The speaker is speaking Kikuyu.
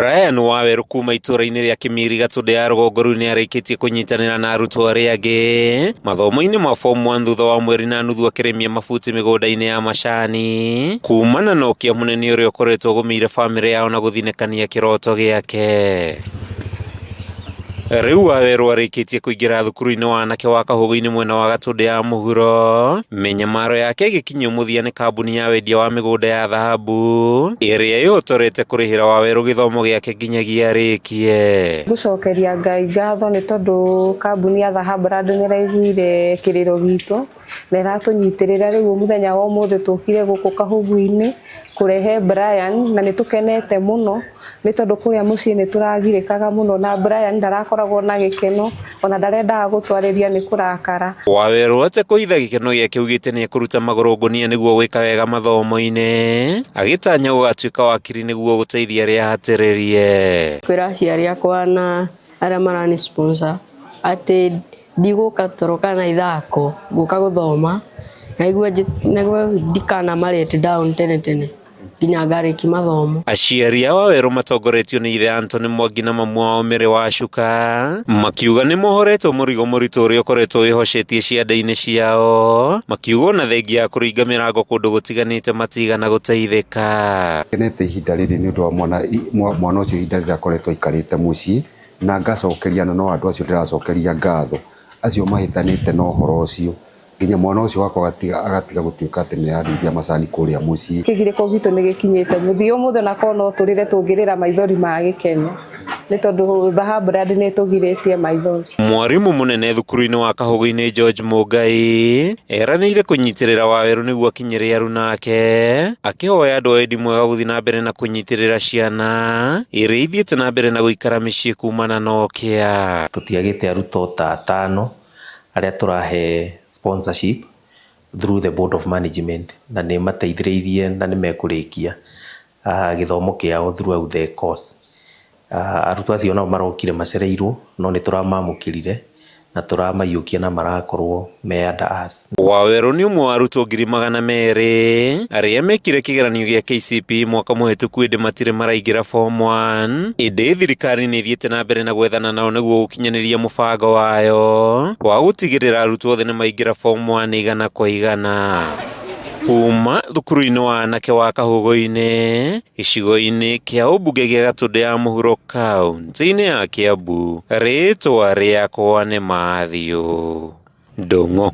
Brian Waweru kuma itũũra-inĩ rĩa Kĩmiri Gatũndũ ya rũgongo rĩu nĩarĩkĩtie kũnyitanĩra na arutwo arĩa angĩ mathomo-inĩ ma form 1 thutha wa mweri na nuthu akĩrĩmia mabuti mĩgũnda-inĩ ya macani kumana na ũkĩa mũnene ũrĩa ũkoretwo ũgũmĩire bamĩrĩ yao na gũthinĩkania kĩroto gĩake. Rĩu Waweru arĩkĩtie kũingĩra thukuru-inĩ wa anake wa Kahũgũ-inĩ mwena wa Gatũndũ ya mũhuro, mĩnyamaro yake ĩgĩkinyio mũthia nĩ kambuni ya wendia wa mĩgũnda ya thahabu ĩrĩa ĩhotorete kũrĩhĩra Waweru gĩthomo gĩake nginyagia arĩkie. Ngũcokeria Ngai ngatho nĩ tondũ kambuni ya Thahabu Land nĩ ĩraiguire kĩrĩro gitũ na ĩratũnyitĩrĩra. Rĩu mũthenya wa ũmũthĩ tũkire gũkũ Kahũgũ-inĩ kũrehe Brian na nĩ tũkenete mũno nĩ tondũ kũrĩa mũciĩ nĩ tũragirĩkaga mũno na Brian ndarakoragwo na gĩkeno ona ndarendaga gũtwarĩria nĩ kũrakara. Waweru atekũhitha gĩkeno gĩake augĩte nĩ ekũruta magũrũ ngũnia nĩguo gwĩka wega mathomo-inĩ, agĩtanya gũgatuĩka wakiri nĩguo gũteithia arĩa ahatĩrĩrie. Kwĩra aciari akwa na arĩa marani sponsor atĩ ndigũka toro kana ithako, ngũka gũthoma na nĩguo ndikanama let down tene tene nginya ngarĩki mathomo. Aciari a Waweru matongoretio nĩ ithe Anthony Mwangi na mamu wao Mary Wacuka makiuga nĩ mohoretwo mũrigo mũritũ ũrĩa ũkoretwo wĩhocetie ciande-inĩ ciao, makiuga ona thengia ya kũringa mĩrango kũndũ gũtiganĩte matigana gũteithĩka. Ngenete ihinda rĩrĩ nĩ ũndũ wa mwana mwana ũcio ihinda rĩrĩa akoretwo aikarĩte mũciĩ na ngacokeria na no andũ acio ndĩracokeria ngatho acio mahĩtanĩte na ũhoro ũcio nginya mwana ũcio wakwa agatiga agatiga gũtuĩka atĩ nĩ ararĩithia macani kũrĩa mũciĩ. Kĩgirĩko gitũ nĩ gĩkinyĩte mũthia ũmũthĩ ona korwo no tũrĩre tũngĩrĩra maithori ma gĩkeno nĩ tondũ Thahabu Land nĩ ĩtũgirĩtie maithori. Mwarimũ mũnene thukuru-inĩ wa Kahũgũ-inĩ George Mũngai eranĩire kũnyitĩrĩra Waweru nĩguo akinyĩre aruna ake, akĩhoya andũ a wendi mwega gũthiĩ na mbere na kũnyitĩrĩra ciana iria ithiĩte na mbere na gũikara mĩciĩ kumana na ũkĩa. Tũtiagĩte arutwo ta atano arĩa tũrahe sponsorship through the board of management na nĩ mateithĩrĩirie na nĩ mekũrĩkia gĩthomo kĩao throughout the course. Arutwo acio nao marokire macereirwo no nĩ tũramamũkĩrire na tũramaiyũkia na marakorwo me under us. Waweru nĩ ũmwe wa arutwo 200,000 arĩa mekire kĩgeranio gĩa KCPE mwaka mũhĩtũku ĩndĩ matirĩ maraingĩra form 1 ĩndĩ thirikari nĩ ĩthiĩte na mbere na gwethana nao nĩguo gũkinyanĩria mũbango wayo wa gũtigĩrĩra arutwo othe nĩ maingĩra form 1 100%. Kuma thukuru-inĩ wa anake wa Kahũgũ-inĩ gĩcigo-inĩ kĩa ũmbunge gĩa Gatũndũ ya mũhuro kaunti-inĩ ya Kiambu, rĩtwa rĩakwa nĩ Matthew Ndung'u.